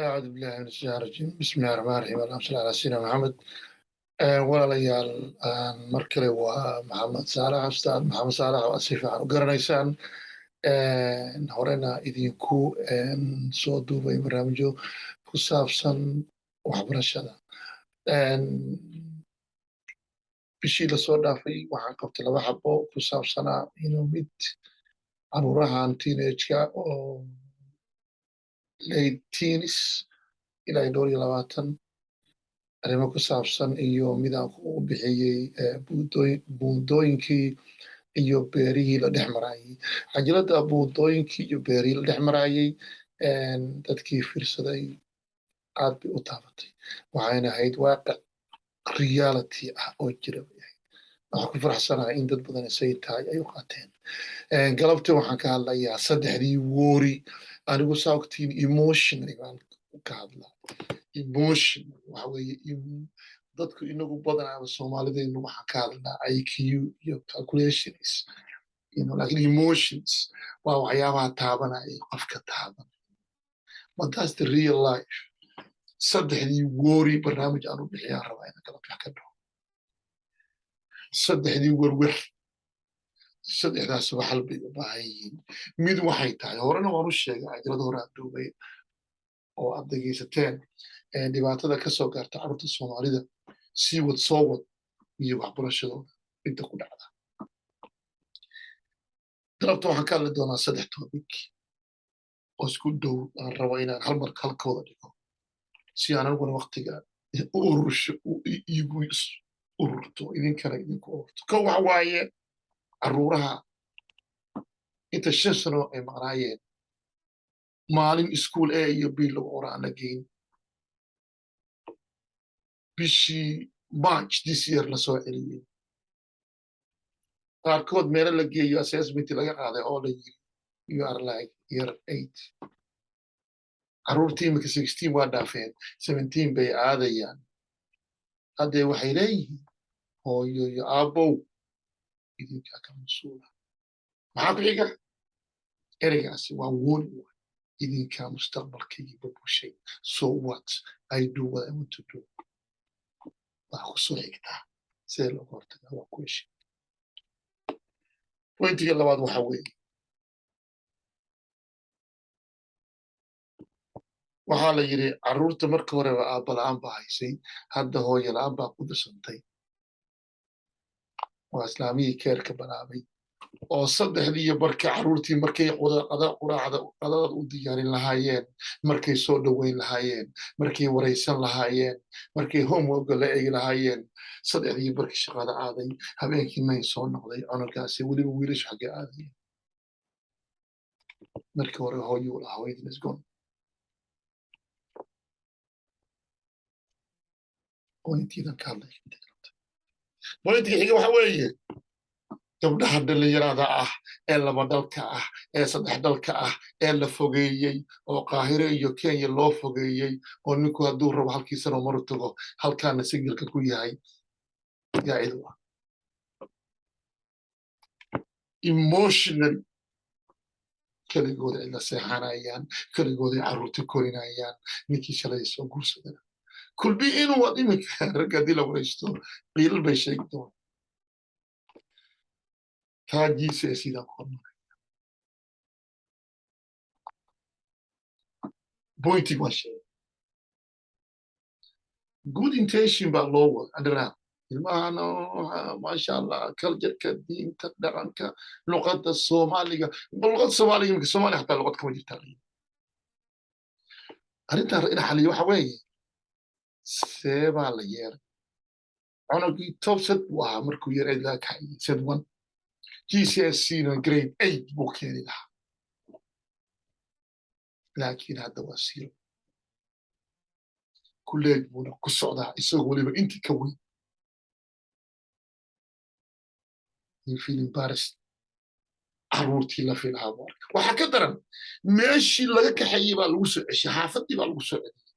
أعوذ بالله من الشيطان الرجيم، بسم الله الرحمن الرحيم، اللهم صل على سيدنا محمد. Walaalayaal, mar kale waa Maxamed Saalax, Ustaad Maxamed Saalax oo aad si fiican u garanaysaan, horena idinku soo duubay barnaamijyo ku saabsan waxbarashada. Bishii lasoo dhaafay waxaan qabtay laba xabo ku saabsanaa inuu mid caruurahan teenage-ka oo late teens ilaa 24 arrimo ku saabsan, iyo midaan ku bixiyey buundooyinkii iyo beerihii la dhex maraayey. Cajalada buundooyinkii iyo beerihii la dhex maraayey dadkii fiirsaday aad bay u taabatay, waxayna ahayd waaqic reality ah oo jira bay ahayd. Waxaan ku faraxsanahay in dad badan isay tahay ay u qaateen. Galabtii waxaan ka hadlayaa saddexdii worry. Anigu saa ogtiin emotionally baan ka hadlaa. Emotion waxa weeye dadku inagu badanaaba Soomaalideenu waxaan ka hadlaa IQ iyo calculations, lakin emotions waa waxyaabaha taabanaya qofka taaban, but that's the real life. Saddexdii worry barnaamij aan u bixiyaan rabaa inaan kala bix ka dhaho. Saddexdii werwer, saddexdaasuba xal bay u baahan yihiin. Mid waxay tahay, horena waan u sheegay cajalada hore aan duubay oo aad dhegaysateen, dhibaatada ka soo gaarta carruurta Soomaalida sii wad soo wad iyo waxbarashadooda inta ku dhacda. Galabta waxaan ka hadli doonaa saddex topic oo isku dhow, aan rabo inaan hal mar halkooda dhigo si aan aniguna waktiga u urursho, iigu ururto, idinkana idinku ururto. Ko waxa waaye carruuraha inta 5 sano ay maqnaayeen, maalin iskuul A iyo B lagu qora aan la geyn, bishii March this year la soo celiyey, qaarkood meelo la geeyo, assessment laga qaaday oo la yiri, "You are like year 8." Carruurtii imika 16 waa dhaafeen, 17 bay aadayaan. Haddee waxay leeyihiin, "Hooyo iyo aabbow, idinkaa ka mas'uula." Maxaa ku xiga? Ereygaasi waa warning: idinkaa mustaqbalkaygii burbushay. So what? I do what I want to do. Waa ku soo xigtaa, sidee looga hortagaa? Waa question. Pointiga labaad waxa weeye, waxaa la yidhi carruurta marka horeba aabba la'aan baa haysay, hadda hooyo la'aan baa ku darsantay. Waa islaamihii care-ka bilaabay oo saddexdii iyo barka carruurtii markay quraacda qadada u diyaarin lahaayeen, markay soo dhoweyn lahaayeen, markay waraysan lahaayeen, markay homeworka la eegi lahaayeen, saddexdii barkii shaqada aaday, habeenkii mayn soo noqday cunugaasi. Weliba wiilashu xaggee aadayeen? Markii hore hooyuu lahaa, hooyadin is gone. Pointiidan ka hadlay, pointiga xiga waxa weeye gabdhaha dhalinyarada ah ee laba dhalka ah, ee saddex dhalka ah, ee la fogeeyey oo Qaahire iyo Kenya loo fogeeyey, oo ninku hadduu rabo halkii sano maru tago, halkaana single-ka ku yahay, yaa cid u ah? Emotionally keligooda cidla seexanayaan, keligooday carruurta korinayaan. Ninkii shalay soo guursadana kulbi inuu ad iminka ragga haddii la waraysto qiilal bay sheegi doonaan. Taagiisa ee sidaan ku hormaray pointig waa sheegay, good intention baa loo wada adhanaa ilmahana, maasha Allah, culture-ka, diinta, dhaqanka, luqadda Soomaaliga. Luqadda Soomaaliga iminka Soomaaliya xataa luqad kama jirtaa. Arrintan ina xaliyo waxa weeye, see baa la yeelay? Cunugii top set buu ahaa markuu yar laga kaxayey, set one, GCSE na grade 8 buu keeni lahaa, laakiin hadda waa zero. Kuleeg buuna ku socdaa, isagoo weliba intii ka weyn. You feel embarrassed. Carruurtii la filahaa buu arkay. Waxaa ka daran, meeshii laga kaxeeyey baa lagu soo ceshay, xaafaddii baa lagu soo celiyey,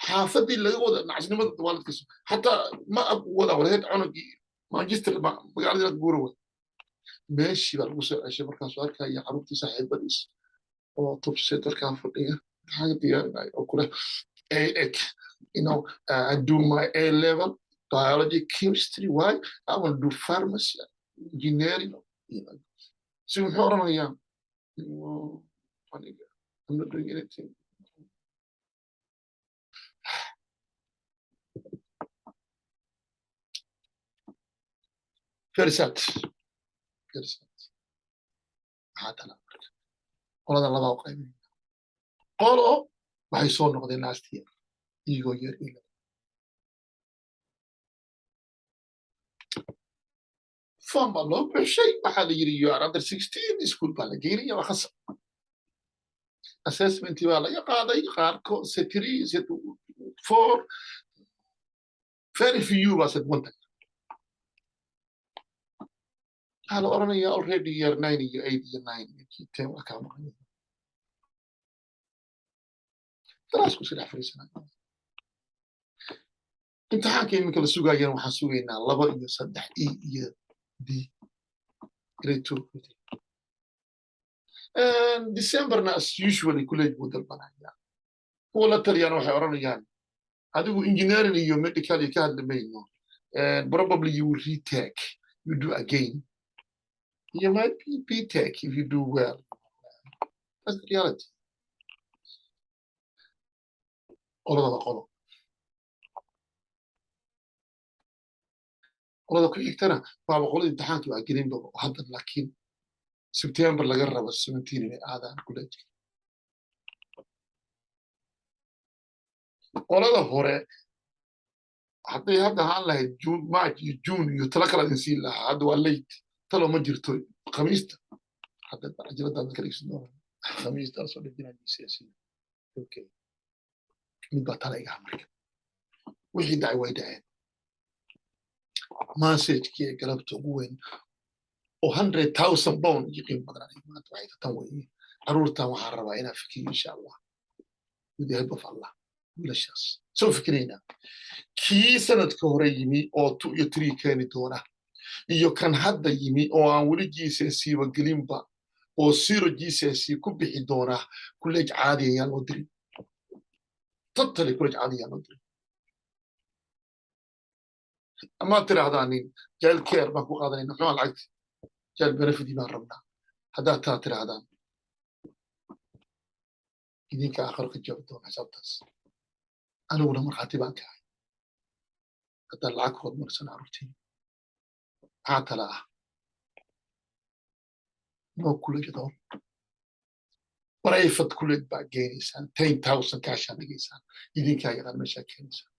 xaafaddii laga wada nacasnimada waalidkiisu xataa ma wada wadaheed cunugii Manchester magaaladii laga guura way, meeshii baa lagu soo ceshay. Markaasuu arkaya carruurtii saaxiibadiis oo tubse dalkaa fadhiya. Imtixaanka diyaarinaya oo kule I do my A level biology, chemistry. Why? I want to do pharmacy, engineering. Si muxuu oranayaa? I'm not doing anything. Very sad, very sad. Maxaa tala marka? Qolada labaa u qaybinayna. Qolo waxay soo noqdeen last year iyagoo year 11. Form baa loo buuxshay, waxaa la yiri, "You are under 16, school baa la geynaya, waa khasab." Assessmentii baa laga qaaday qaarkood, set 3, set 4, very few baa set 1 taga. Waxaa la oranayaa already year 9 iyo 8 iyo 9 iyo 10 waa kaa maqan. Classku iska dhex fadhiisanaya. Imtixaanka iminka la sugaayana waxaan sugaynaa laba iyo saddex E iyo D, grade 2. Decemberna as usually college buu dalbanaya. Kuwa la taliyana waxay oranayaan, adigu engineering iyo medical iyo ka hadli mayno, probably you will retake, you do again, you might be BTech if you do well. That's the reality. Qolada waa qolo. Qolada ku xigtana waaba qolada imtixaankii waa gelin baba hadda, laakiin September laga rabo 17 inay aadaan college. Qolada hore hadday hadda ahaan lahayd June, March iyo June iyo talo kala idin siin lahaa. Hadda waa late, talo ma jirto. Khamiista hadda cajaladaad ka dhegeysan doonaa, Khamiista soo dhejinaa GCSE. Okay, mid baa tala igaha. Marka wixii dhacay way dhaceen. Messagekii ee galabta ugu weyn oo £100,000 iyo qiimo badan aniga maanta waxay tan weeye: carruurtan waxaan rabaa inaan fikiyo, insha Allah, with the help of Allah. Wiilashaas soo fikiraynaa, kii sanadka hore yimi oo 2 iyo 3 keeni doona iyo kan hadda yimi oo aan weli GCSE-ba gelinba oo 0 GCSE ku bixi doona, college caadi ayaan loo dirin. Totally college caadi ayaan loo dirin. Amaad tiraahdaa nin child care baan ku qaadanayna, muxuu lacagti child benefit baan rabnaa. Haddaad taa tiraahdaan, idinka aakhiro ka jawaabi doona xisaabtaas. Aniguna markhaati baan kahay haddaad lacag ku hormarsan carruurtiin. Maxaa tala ah? No college at all. Private college baa geenaysaan, 10,000 kaashaa dhigaysaan, idinkaa yaqaan meeshaa keenaysaan.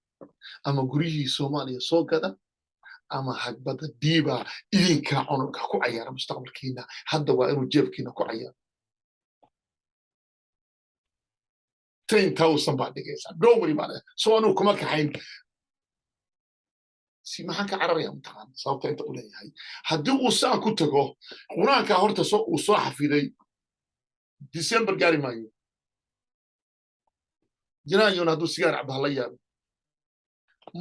Ama guryihii Soomaaliya soo gada ama hagbada diiba, idinkaa cunuga ku cayaara mustaqbalkiina. Hadda waa inuu jeebkiina ku cayaaro. 10,000 baa dhigaysaa, don't worry baa. So anugu kuma kaxayn si maxaan ka cararaya mataqaana? Sababta inta u leeyahay, haddii uu saan ku tago, Qur-aanka horta uu soo xafiday December gaari maayo. Janaayona hadduu sigaar cabo hala yaabin,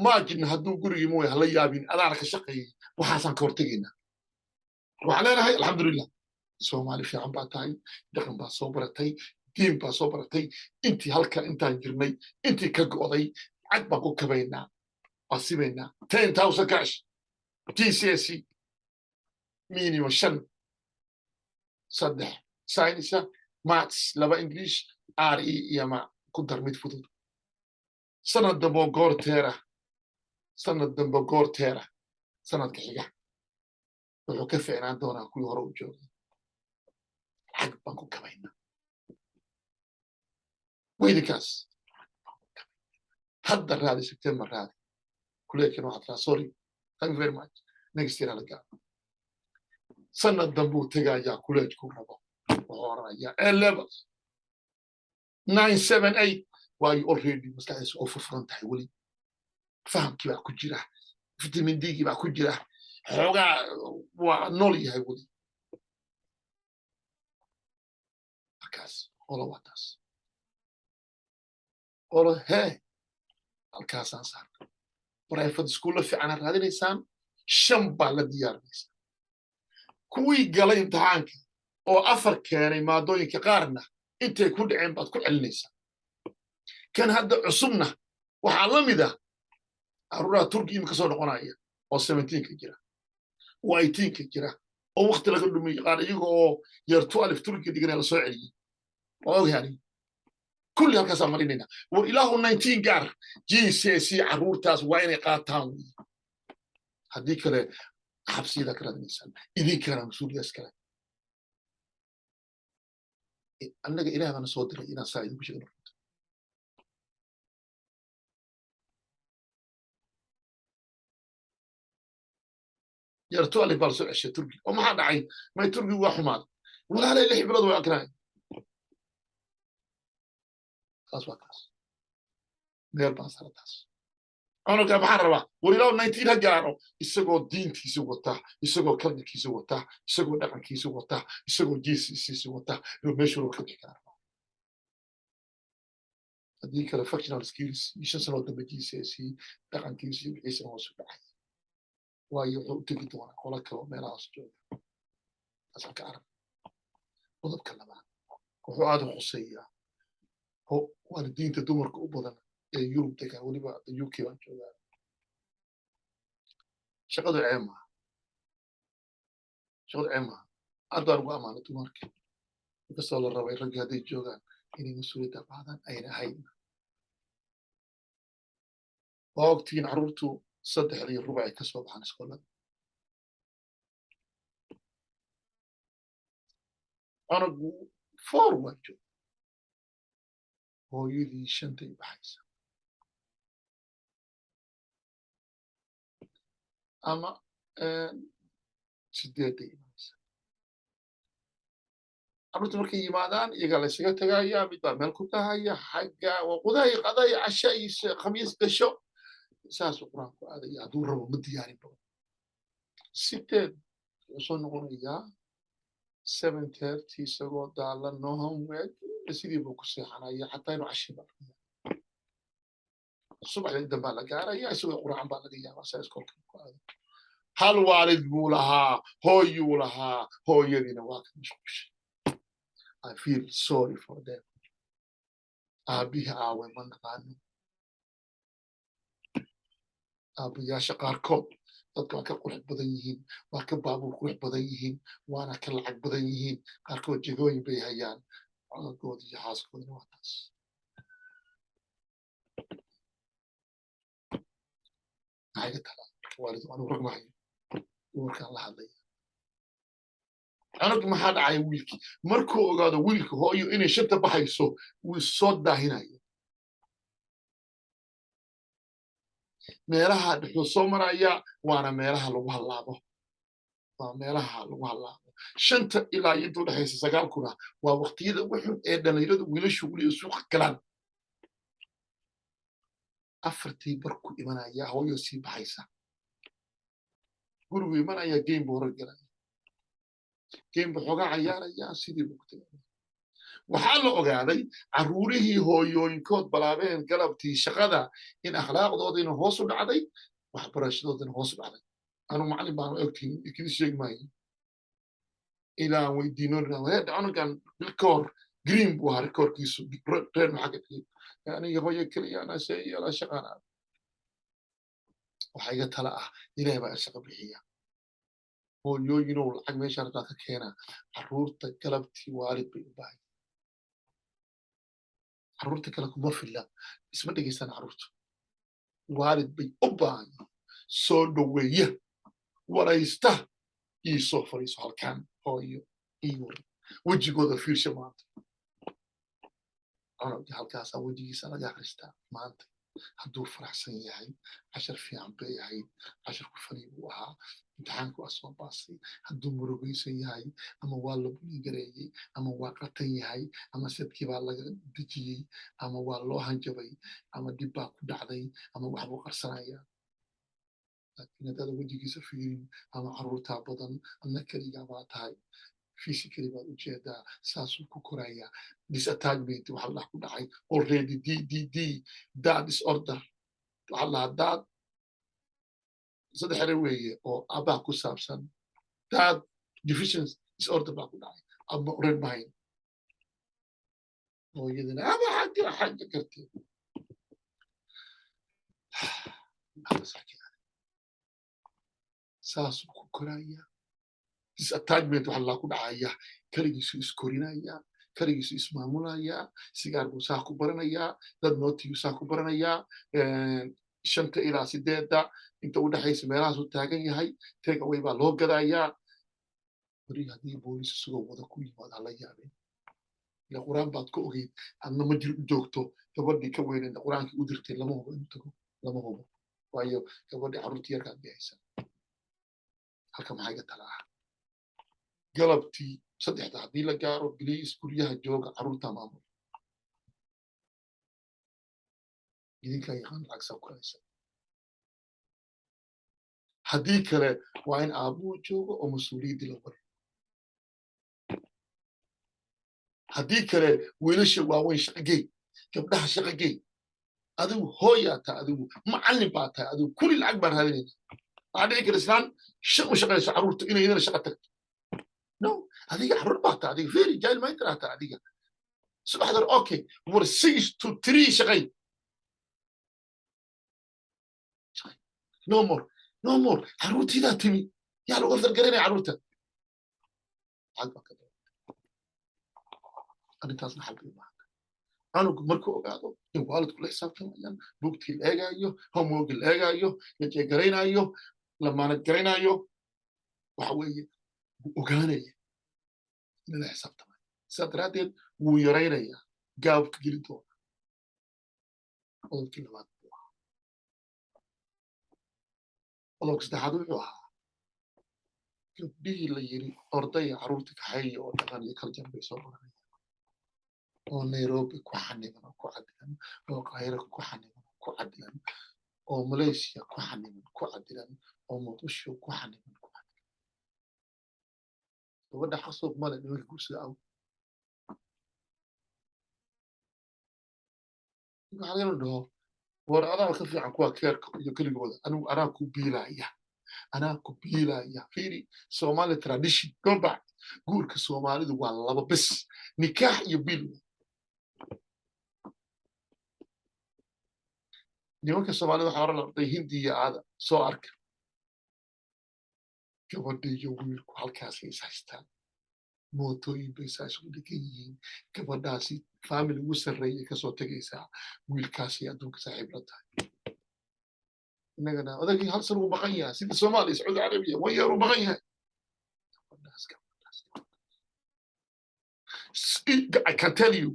Maajidna hadduu gurigii mooya hala yaabin. Adaana ka shaqeeyey. Waxaasaan ka hortegaynaa. Waxaan leenahay, alxamdulilah, Soomaali fiican baa tahay, dhaqan baa soo baratay, diin baa soo baratay. Intii halka intaan jirnay, intii ka go'day, lacag baan ku kabaynaa, waa sibaynaa. 10,000 cash, GCSE minimum shan, saddex science, maths, laba English, RE iyo ma ku dar mid fudud. Sanad dambo goorteera, sanad dambe goorteera, sanadka xiga wuxuu ka ficnaan doonaa kuwii hore u joogay. Lacag baan ku kabaynaa weydinkaas. Hadda raadi, September raadi kuleekin. Waxaad tiraa, "Sorry, thank you very much, next year hala gaaro." Sanad dambuu tegayaa kuleejkuu rabo, wuxuu oranayaa A levels 9, 7, 8. Waayo already maskaxdiisu oo furfuran tahay, weli fahamkii baa ku jira, vitamin D-gii baa ku jira, xoogaa waa nool yahay weli. Markaas qolo waa taas. Qolo hee halkaasaan saarnay. Private schoolla fiicana raadinaysaan, shan baa la diyaarinaysaa. Kuwii galay imtixaanka oo afar keenay maadooyinka qaarna intay ku dhaceen baad ku celinaysaa. Kan hadda cusubna waxaa la mid ah carruuraha Turki imika soo noqonaya oo 17-ka jira oo 18-ka jira oo wakti laga dhumiyey, qaar iyaga oo year 12 Turkiga dhiganaya la soo celiyey. Waa ogahay aniga. Kulli halkaasaa marinayna. War ilaahu 19 gaar, GCSE carruurtaas waa inay qaataan wey. Haddii kale xabsiyada ka raadinaysaan, idinkana mas-uuliyadaas kale. Annaga Ilaah baana soo diray inaan saa idinku sheegno runta. Year 12 baa la soo ceshay Turki oo maxaa dhacay? May Turkigu waa xumaaday walaalay, 6 bilood way akrinaay. Taas waa taas, meel baan sara taas. Cunuga maxaan rabaa? War ilaa 19 ha gaaro isagoo diintiisa wata, isagoo kalgarkiisa wata, isagoo dhaqankiisa wata, isagoo jiisiisa wata, inuu meeshu rabo ka bixi karaa. Haddii kale functional skills iyo 5 sanoo dambe GCSE dhaqankiisa iyo wixiisana hoos u dhacay, waayo wuxuu u tegi doonaa qolo kale oo meelahaas jooga. Taasaan ka arag. Qodobka labaad wuxuu aada u khuseeyaa waalidiinta dumarka u badan ee Yurub degan, weliba UK baan joogaa. Shaqadu ceeb maaha, shaqadu ceeb maaha. Aad baan ugu amaanay dumarka, inkastoo la rabay raggii hadday joogaan inay mas-uuliyadda qaadaan ayna ahayn. Waa ogtihiin carruurtu 3:15 ay ka soo baxaan iskoolada. Cunugu 4 waa joog, hooyadii 5-tay baxaysa ama 8-day imanaysa. Carruurta markay yimaadaan iyagaa la ysaga tegaya, mid baa meel ku tahaya xagga waa qudaay qaday casha iyo khamiis gasho, saasuu Qur-aanku aadaya. Hadduu rabo ma diyaarin badan. 8 wuxuu soo noqonayaa 7:30 isagoo daalan, no homework, sidii buu ku seexanaya, xataa inuu cashi baa laga yaaba. Subaxdii dambaa la gaaraya isagoo quraacan baa laga yaabaa saa iskoolka ku aado. Hal waalid buu lahaa, hooyuu lahaa, hooyadiina waa ka mashquushay. I feel sorry for them. Aabbihi aawe? Ma naqaano. Aabbayaasha qaarkood dadka waa ka qurux badan yihiin, waa ka baabuur qurux badan yihiin, waana ka lacag badan yihiin. Qaarkood jegooyin bay hayaan, codadkooda iyo xaaskoodina waa taas. Maxay ka talaa marka waalid? Anigu rag mahayo, dumarkaan la hadlaya. Cunug maxaa dhacay? Wiilkii markuu ogaado wiilka hooyo inay 5-ta baxayso, wuu soo daahinaya, meelaha dhexuu soo maraya, waana meelaha lagu hallaabo, waa meelaha lagu hallaabo. 5-ta ilaa iyo inta udhexaysa 9-kuna waa waqtiyada ugu xun ee dhalinyaradu wiilashu weliba suuqa galaan. 4-tii barku imanaya, hooyo sii baxaysa, gurigu imanaya, game buu hore gelaya, game buu xoogaa cayaaraya, sidii buu ku tegaya. Waxaa la ogaaday carruurihii hooyooyinkood balaabeen galabtii shaqada in akhlaaqdoodiina hoos u dhacday, waxbarashadoodina hoos u dhacday. Anu macallin baan, ogtihin, ikidi sheegi maayo. Ilaa weydiino cunugan bil ka hor green buu ahaa, rikoorkiisu reer maxaa ka dhigay? Aniga hooyo keliya anase iyo la shaqaan. Waxaa iga tala ah, Ilaah baa shaqa bixiya. Hooyooyinow, lacag meesha rabtaa ka keenaa, carruurta galabtii waalid bay u baahan. Carruurta kale kuma filla, isma dhegeystaan carruurta, waalid bay u baahan. Soo dhoweeya, waraysta, ii soo fadhiiso halkan hooyo, ii waran, wejigooda fiirsha maanta. Cunuga halkaasaa wejigiisa laga akristaa maanta hadduu faraxsan yahay, cashar fiican bay ahayd, casharku fani buu ahaa, imtixaanku waa soo baasay. Hadduu murugaysan yahay, ama waa la buligareeyey, ama waa qatan yahay, ama sadkii baa laga dejiyey, ama waa loo hanjabay, ama dhib baa ku dhacday, ama waxbuu qarsanaya. Laakiin haddaada wejigiisa fiirin, ama carruurtaa badan, adna keligaa baa tahay, physically baad ujeedaa, saasuu ku korayaa. Disattachment waxa la ku dhacay already, DDD, dad disorder waxa la dad saddex ere weeye oo aabbaha ku saabsan. Dad deficiency disorder baa ku dhacay ama oran mahayn hooyadana ama xagga xagga kartee. Saasuu ku koraya. Disattachment waxa laa ku dhacaya. Kaligiisu iskorinaya, kaligiisu ismaamulaya, sigaar buu saa ku baranayaa, dad nootiguu saa ku baranayaa. 5ta ilaa 8da inta u dhexaysa meelahaasuu taagan yahay. Take away baa loo gadayaa. Beri haddii booliis isagoo wada ku yimaado, hala yaabin. Ila Qur-aan baad ka ogeyd, adna ma jir u joogto. Gabadhii ka weyneedna Qur-aankii u dirtay. Lama hubo inuu tago, lama hubo, waayo gabadhii carruurtii yarkaad bihaysa. Halka maxaa iga tala ah? Galabtii 3da haddii la gaaro, please, guryaha jooga, carruurta maamul. Idinkaa yaqaan lacag saa ku haysa. Haddii kale waa in aabuhu joogo oo mas-uuliyaddii la wari. Haddii kale wiilasha waaweyn shaqagey, gabdhaha shaqagey. Adigu hooyaa tahay, adigu macallin baa tahay, adigu kuli lacag baan raadinayna. Waxaa dhici kara islaan u shaqayso carruurta inay iyadana shaqa tagto. No, adiga carruur baa tahay, adiga very child minder aa tahay. Adiga subaxdan, okay, war 6 to 3 shaqay. No more, no more. Carruurtiidaa timi, yaa lagu afdal garanaya carruurta? Lacag baa ka badan. Arrintaasna xal bay u baahan tahay. Canugu markuu ogaado in waalidku la xisaabtamayaan, buugtii la eegaayo, homeworkii la eegaayo, la jeegaraynaayo, la manage garaynaayo, waxa weeye wuu ogaanaya in la xisaabtamayo. Sidaa daraaddeed wuu yaraynayaa gaabka geli doona. Qodobkii labaad buu ahaa. Qodobka saddexaad wuxuu ahaa gabdhihii la yiri ordaya, carruurta kaxeeya, oo dhaqan iyo culture bay soo baranayaan, oo Nairobi ku xaniban oo ku cadilan, oo Qaahira ku xaniban oo ku cadilan, oo Malaysia ku xaniban, ku cadilan, oo Muqdisho ku xaniban, ku cadilan. Gabadha xasuuq male nimanka guursada aw. Waxaa laga dhaho, war adaa ka fiican kuwa keerka iyo keligooda. Anigu anaa ku biilaya, anaa ku biilaya. Fiiri Somali tradition, go back. Guurka Soomaalidu waa laba bes: nikaax iyo biil. Nimanka Soomaalida waxaa oran arday Hindiya aada soo arka. Gabadha iyo wiilku halkaasay is haystaan, mootooyin bay saa isugu dhegan yihiin. Gabadhaasi family ugu sarreeyay kasoo tegaysaa, wiilkaasay adduunka saaxiib la tahay. Innagana odagii hal san uu maqan yahay, sida Soomaaliya, Sacuudi Carabiya, one year uu maqan yahay. Gabadhaas, gabadhaas, I can tell you,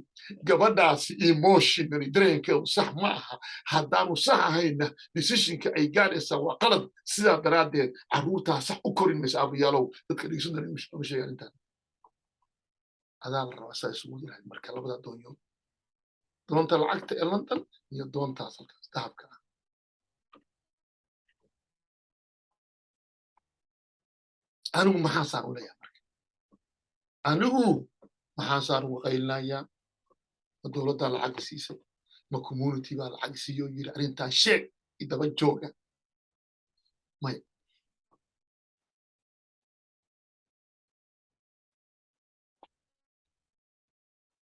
gabadhaasi emotionally dareenkeedu sax ma aha. Haddaanu sax ahayna, decisionka ay gaadhaysaa waa qalad. Sidaa daraaddeed carruurtaa sax u korin maysa. Abayaalow, dadka dhegeysan doona uma sheegaan intaan. Adaa la rabaa saa isugu yirahay. Marka labada doonyood, doonta lacagta ee London iyo doontaas halkaas dahabka ah. Anigu maxaa saan u leeyahay marka? Anigu maxaa saan ugu qaylinayaa? Ma dowladdaa lacag siisay? Ma community baa lacag siiyo yiri arrintaa sheeg idaba jooga? Maya.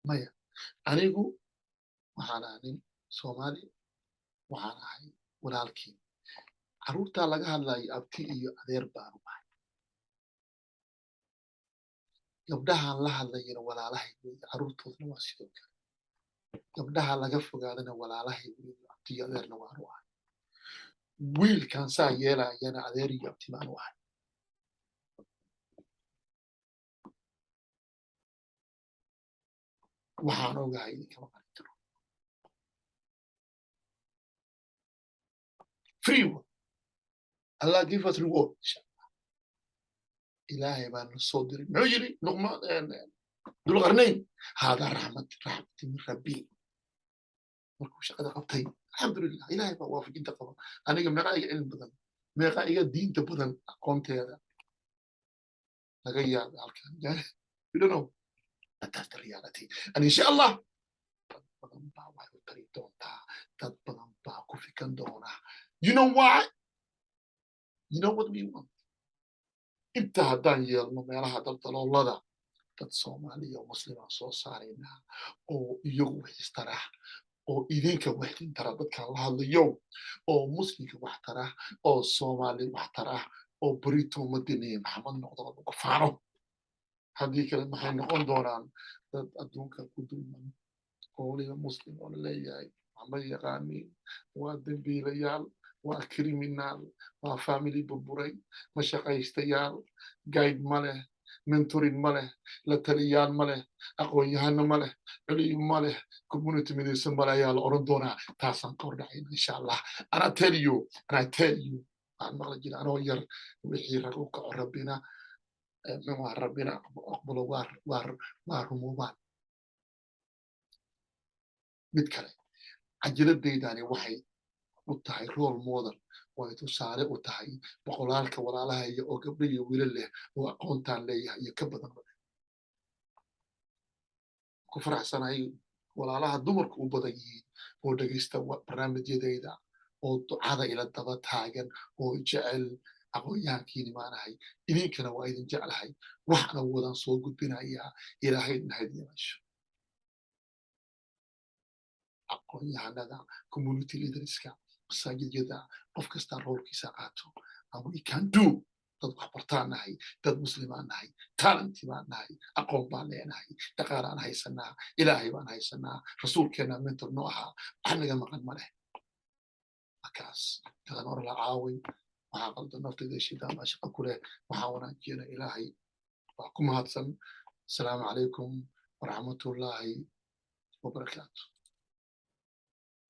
Maya. Anigu waxaan ahaa nin Soomaali, waxaan ahay walaalkii. Carruurtaa laga hadlayo abti iyo adeer baanu ahay. Gabdhahan la hadlayana walaalahay weeye, carruurtoodna waa sidoo kale. Gabdhaha laga fogaadana walaalahay weeye, abti iyo adeerna waanu ahay. Wiilkan saa yeelayana adeer iyo abti baanu ahay. Waxaan ogahay idinkama qarin karo. Free one. Allah give us reward, insha Allah. Ilaahay baa na soo diray. Muxuu yiri Luqmaan Dulqarnayn? Haadaa raxmat raxmati min rabbi. Markuu shaqada qabtay, alxamdulilah, Ilaahay baa waafajinta qaba. Aniga meeqaa iga cilmi badan, meeqaa iga diinta badan, aqoonteeda laga yaaba halkan, you don't know, but that's the reality. And insha Allah dad badan baa waxay u tari doontaa, dad badan baa ku fikan doona. You know why? You know what we want? Inta haddaan yeelno meelaha daldaloolada, dad Soomaaliya oo Muslimaan soo saaraynaa oo iyagu wax istarax. Oo idinka wax idin tara, dadkaan la hadlayo, oo Muslimka wax tara, oo Soomaali wax tara, oo berito ummaddeena Maxamed noqdo lagu faano. Haddii kale maxay noqon doonaan? Dad adduunka ku dulman oo weliba Muslim oo laleeyahay waxma yaqaaniin, waa dembiilayaal, waa criminal, waa family burburay, ma shaqaystayaal, guide ma leh, mentoring ma leh, la taliyaal ma leh, aqoon-yahano ma leh, culimo ma leh, community midaysan ma leh ayaa la oran doonaa. Taasaan ka hordhacayna, insha Allah. And I tell you, and I tell you, waxaan maqli jira anoo yar: wixii rag u kaco, Rabbina muxuu, Rabbina aqbalo, waa rumoobaan. Mid kale, cajiladeydani waxay u tahay role model oo ay tusaale u tahay boqolaalka walaalahaya oo gabdho iyo wiilal leh oo aqoontaan leeyahay iyo ka badan. Ku faraxsanahay walaalaha dumarku u badan yihiin oo dhegeysta barnaamijyadayda oo ducada ila daba taagan oo jecel. Aqoon-yahankiini maanahay, idinkana waa idin jeclahay, waxna wadan soo gudbinayaa. Ilaahay nahayd yeelasho aqoon-yahanada, community leaderska, masaajidyada, qof kastaa roolkiisa qaato. And we can do. Dad wax bartaan nahay, dad Muslimaan nahay, talent baan nahay, aqoon baan leenahay, dhaqaalaan haysanaa, Ilaahay baan haysanaa, Rasuulkeenna mentor noo ahaa. Wax naga maqan ma leh. Markaas dadan hore la caawin, waxaa qaldan naftayda, shidaan baa shaqo ku leh. Waxaa wanaajiyana Ilaahay waa ku mahadsan. Asalaamu calaykum waraxmatullaahi wabarakaatu.